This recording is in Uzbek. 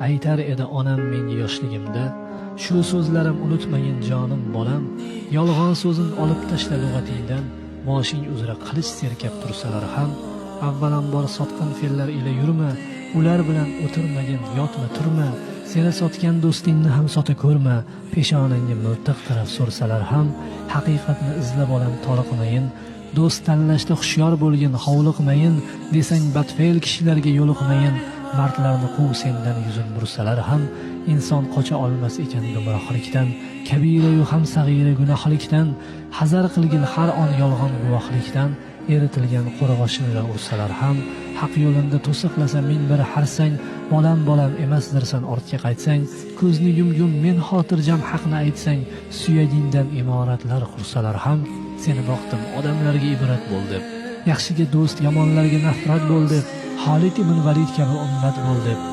Aytar edi onam menga yoshligimda: "Shu so'zlarim unutmagin, jonim bolam, yolg'on so'zin olib tashla lug'atingdan, boshing uzra qilich serkab tursalar ham. Avvalambor sotqin fe'llar ila yurma, ular bilan o'tirmagin, yotma, turma. Seni sotgan do'stingni ham sota ko'rma, peshonangga miltiq tirab so'rsalar ham. Haqiqatni izla, bolam, toliqmayin, do'st tanlashda hushyor bo'lgin, hovliqmayin, desang badfe'l kishilarga yo'liqmayin. Mardlarni quv, sendan yuzin bursalar ham. Inson qocha olmas ekan gumrohlikdan, kabirayu ham sag'ira gunohlikdan. Hazar qilgin har on yolg'on guvohlikdan, eritilgan qo'rg'oshin bilan ursalar ham. Haq yo'limda to'siqlasa ming bir harsang, bolam, bolam emasdirsan ortga qaytsang. Ko'zni yumgum, men xotirjam haqni aytsang, suyagingdan imoratlar qursalar ham. Seni boqdim, odamlarga ibrat bo'l deb, yaxshiga do'st, yomonlarga nafrat bo'l deb, Xolid ibn Valid kabi ummat bo'l deb."